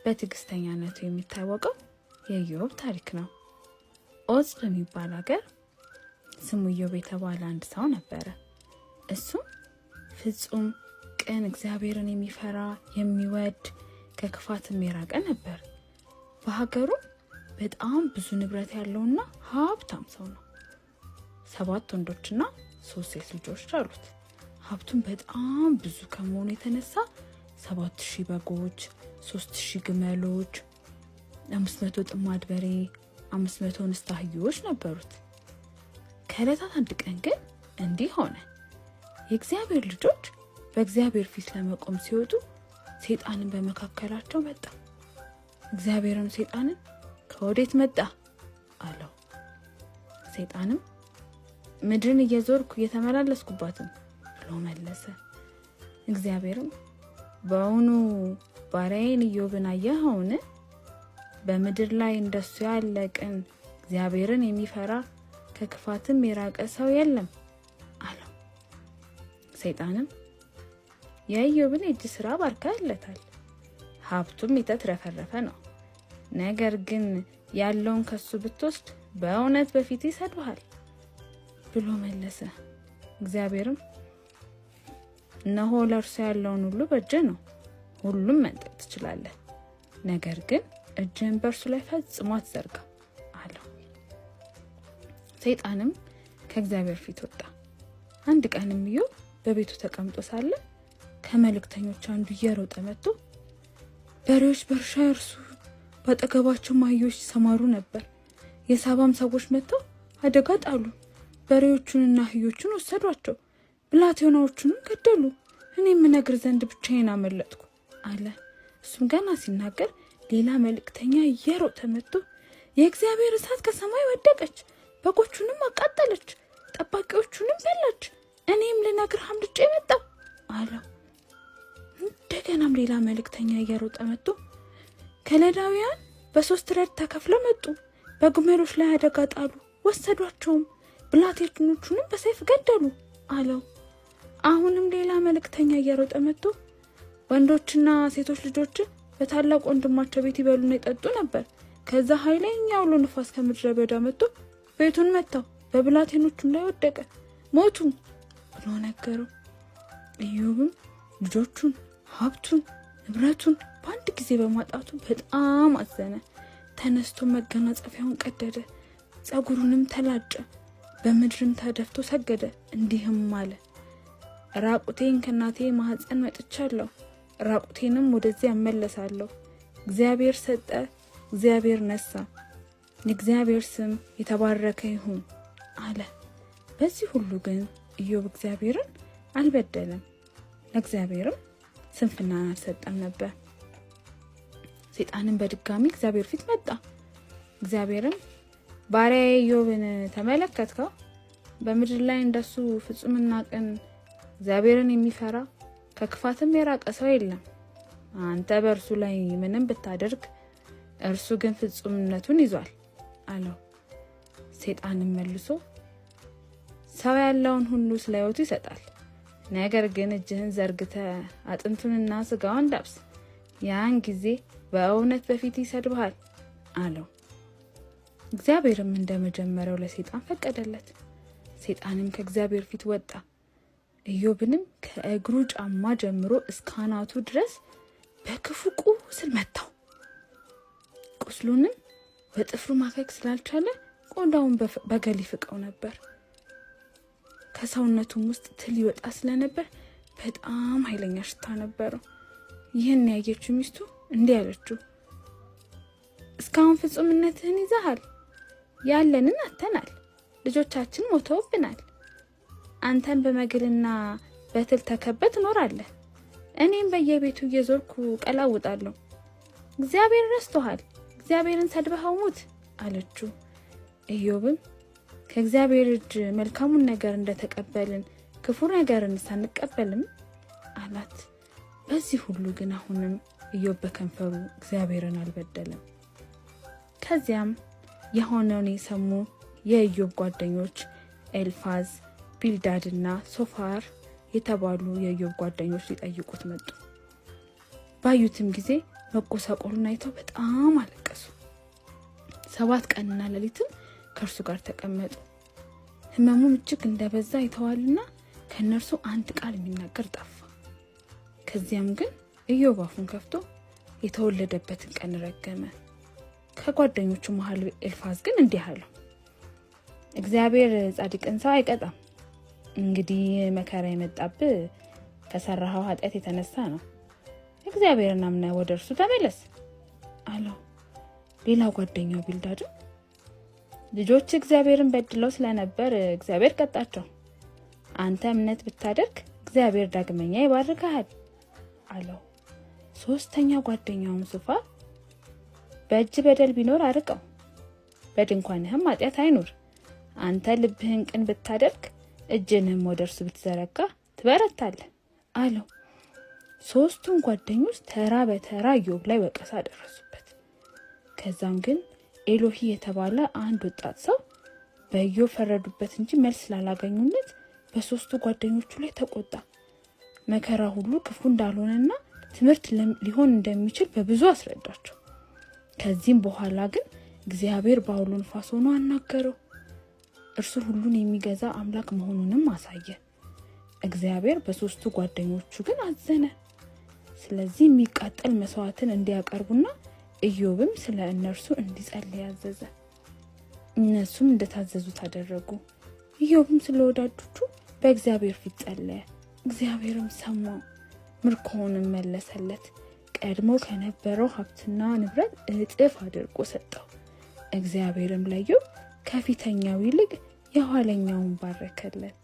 በትዕግስተኛነቱ የሚታወቀው የኢዮብ ታሪክ ነው። ዖፅ በሚባል ሀገር ስሙ ኢዮብ የተባለ አንድ ሰው ነበረ። እሱም ፍጹም ቅን፣ እግዚአብሔርን የሚፈራ የሚወድ፣ ከክፋትም የራቀ ነበር። በሀገሩ በጣም ብዙ ንብረት ያለውና ሀብታም ሰው ነው። 7 ወንዶችና 3 ሴት ልጆች አሉት። ሀብቱን በጣም ብዙ ከመሆኑ የተነሳ 7000 በጎች፣ 3000 ግመሎች፣ 500 ጥማድ በሬ፣ 500 እንስት አህዮች ነበሩት። ከዕለታት አንድ ቀን ግን እንዲህ ሆነ። የእግዚአብሔር ልጆች በእግዚአብሔር ፊት ለመቆም ሲወጡ ሰይጣንን በመካከላቸው መጣ። እግዚአብሔርም ሰይጣንን ከወዴት መጣ አለው። ሰይጣንም ምድርን እየዞርኩ እየተመላለስኩባትም ብሎ መለሰ። እግዚአብሔርም በእውኑ ባሪያዬን ኢዮብን አየኸውን? በምድር ላይ እንደሱ ያለ ቅን፣ እግዚአብሔርን የሚፈራ፣ ከክፋትም የራቀ ሰው የለም አለው። ሰይጣንም የኢዮብን የእጅ ስራ ባርከህለታል፣ ሀብቱም የተትረፈረፈ ነው። ነገር ግን ያለውን ከሱ ብትወስድ በእውነት በፊት ይሰድብሃል ብሎ መለሰ። እግዚአብሔርም እነሆ ለእርሱ ያለውን ሁሉ በእጅህ ነው፣ ሁሉም መንጠቅ ትችላለህ፣ ነገር ግን እጅህን በእርሱ ላይ ፈጽሞ አትዘርጋ አለው። ሰይጣንም ከእግዚአብሔር ፊት ወጣ። አንድ ቀንም ኢዮብ በቤቱ ተቀምጦ ሳለ ከመልእክተኞች አንዱ እየሮጠ መጥቶ በሬዎች በእርሻ ያርሱ፣ በአጠገባቸው አህዮች ይሰማሩ ነበር። የሳባም ሰዎች መጥተው አደጋ ጣሉ፣ በሬዎቹንና አህዮቹን ወሰዷቸው፣ ብላቴናዎቹንም ገደሉ። እኔም እነግር ዘንድ ብቻዬን አመለጥኩ አለ። እሱም ገና ሲናገር ሌላ መልእክተኛ እየሮጠ መጥቶ የእግዚአብሔር እሳት ከሰማይ ወደቀች፣ በጎቹንም አቃጠለች፣ ጠባቂዎቹንም በላች። እኔም ልነግርህ አምልጬ መጣሁ አለው። እንደገናም ሌላ መልእክተኛ እየሮጠ መጥቶ ከለዳውያን በ3 ረድፍ ተከፍለው መጡ፣ በግመሎች ላይ አደጋ ጣሉ፣ ወሰዷቸውም፣ ብላቴኖቹንም በሰይፍ ገደሉ አለው። አሁንም ሌላ መልእክተኛ እየሮጠ መጥቶ ወንዶችና ሴቶች ልጆች በታላቅ ወንድማቸው ቤት ይበሉና ይጠጡ ነበር። ከዛ ኃይለኛ አውሎ ንፋስ ከምድረ በዳ መጥቶ ቤቱን መታው፣ በብላቴኖቹም ላይ ወደቀ፣ ሞቱ ብሎ ነገረው። ኢዮብም ልጆቹን፣ ሀብቱን፣ ንብረቱን በአንድ ጊዜ በማጣቱ በጣም አዘነ። ተነስቶ መጎናጸፊያውን ቀደደ፣ ጸጉሩንም ተላጨ፣ በምድርም ተደፍቶ ሰገደ። እንዲህም አለ፦ ራቁቴን ከእናቴ ማህፀን መጥቻለሁ፣ ራቁቴንም ወደዚያ እመለሳለሁ። እግዚአብሔር ሰጠ፣ እግዚአብሔር ነሳ፣ የእግዚአብሔር ስም የተባረከ ይሁን አለ። በዚህ ሁሉ ግን ኢዮብ እግዚአብሔርን አልበደለም፣ ለእግዚአብሔርም ስንፍናን አልሰጠም ነበር። ሰይጣንም በድጋሚ እግዚአብሔር ፊት መጣ። እግዚአብሔርም ባሪያዬ ኢዮብን ተመለከትከው? በምድር ላይ እንደሱ ፍጹምና ቅን፣ እግዚአብሔርን የሚፈራ፣ ከክፋትም የራቀ ሰው የለም። አንተ በእርሱ ላይ ምንም ብታደርግ እርሱ ግን ፍጹምነቱን ይዟል አለው። ሰይጣንም መልሶ ሰው ያለውን ሁሉ ስለ ሕይወቱ ይሰጣል፣ ነገር ግን እጅህን ዘርግተህ አጥንቱንና ስጋውን ዳብስ፣ ያን ጊዜ በእውነት በፊት ይሰድብሃል አለው። እግዚአብሔርም እንደ መጀመሪያው ለሰይጣን ፈቀደለት። ሰይጣንም ከእግዚአብሔር ፊት ወጣ። ኢዮብንም ከእግሩ ጫማ ጀምሮ እስከ አናቱ ድረስ በክፉ ቁስል መታው። ቁስሉንም በጥፍሩ ማከክ ስላልቻለ ቆዳውን በገል ይፍቀው ነበር። ከሰውነቱም ውስጥ ትል ይወጣ ስለነበር በጣም ኃይለኛ ሽታ ነበረው። ይህን ያየችው ሚስቱ እንዲህ አለችው፣ እስካሁን ፍጹምነትህን ይዘሃል፣ ያለንን አጥተናል፣ ልጆቻችን ሞተውብናል። አንተን በመግልና በትል ተከበህ ትኖራለህ፣ እኔም በየቤቱ እየዞርኩ ቀላውጣለሁ። እግዚአብሔር ረስቶሃል፣ እግዚአብሔርን ሰድበኸው ሙት አለችው። ኢዮብም ከእግዚአብሔር እጅ መልካሙን ነገር እንደተቀበልን ክፉ ነገርን ሳንቀበልም አላት። በዚህ ሁሉ ግን አሁንም ኢዮብ በከንፈሩ እግዚአብሔርን አልበደለም። ከዚያም የሆነውን የሰሙ የኢዮብ ጓደኞች ኤልፋዝ፣ ቢልዳድና ሶፋር የተባሉ የኢዮብ ጓደኞች ሊጠይቁት መጡ። ባዩትም ጊዜ መጎሳቆሉን አይተው በጣም አለቀሱ። 7 ቀንና ሌሊትም ከእርሱ ጋር ተቀመጡ። ሕመሙም እጅግ እንደበዛ አይተዋልና ከእነርሱ አንድ ቃል የሚናገር ጠፋ። ከዚያም ግን ኢዮብ አፉን ከፍቶ የተወለደበትን ቀን ረገመ። ከጓደኞቹ መሃል ኤልፋዝ ግን እንዲህ አለው፣ እግዚአብሔር ጻድቅን ሰው አይቀጣም። እንግዲህ መከራ የመጣብህ ከሰራኸው ኃጢአት የተነሳ ነው። እግዚአብሔርን አምነህ ወደ እርሱ ተመለስ አለው። ሌላ ጓደኛው ቢልዳድም ልጆች እግዚአብሔርን በድለው ስለነበር እግዚአብሔር ቀጣቸው። አንተ እምነት ብታደርግ እግዚአብሔር ዳግመኛ ይባርክሃል አለው። ሶስተኛ ጓደኛውም ሶፋር በእጅ በደል ቢኖር አርቀው፣ በድንኳንህም ኃጢአት አይኑር። አንተ ልብህን ቅን ብታደርግ እጅንህም ወደ እርሱ ብትዘረጋ ትበረታለህ አለው። ሶስቱም ጓደኞች ተራ በተራ ኢዮብ ላይ ወቀሳ ደረሱበት። ከዛም ግን ኤሎሂ የተባለ አንድ ወጣት ሰው በኢዮብ ፈረዱበት እንጂ መልስ ስላላገኙለት በሶስቱ ጓደኞቹ ላይ ተቆጣ። መከራ ሁሉ ክፉ እንዳልሆነና ትምህርት ሊሆን እንደሚችል በብዙ አስረዳቸው። ከዚህም በኋላ ግን እግዚአብሔር በአውሎ ንፋስ ሆኖ አናገረው። እርሱ ሁሉን የሚገዛ አምላክ መሆኑንም አሳየ። እግዚአብሔር በሶስቱ ጓደኞቹ ግን አዘነ። ስለዚህ የሚቃጠል መስዋዕትን እንዲያቀርቡና ኢዮብም ስለ እነርሱ እንዲጸልይ አዘዘ። እነሱም እንደታዘዙት አደረጉ። ኢዮብም ስለ ወዳጆቹ በእግዚአብሔር ፊት ጸለየ። እግዚአብሔርም ሰማው፣ ምርኮውንም መለሰለት። ቀድሞ ከነበረው ሀብትና ንብረት እጥፍ አድርጎ ሰጠው። እግዚአብሔርም ለኢዮብ ከፊተኛው ይልቅ የኋለኛውን ባረከለት።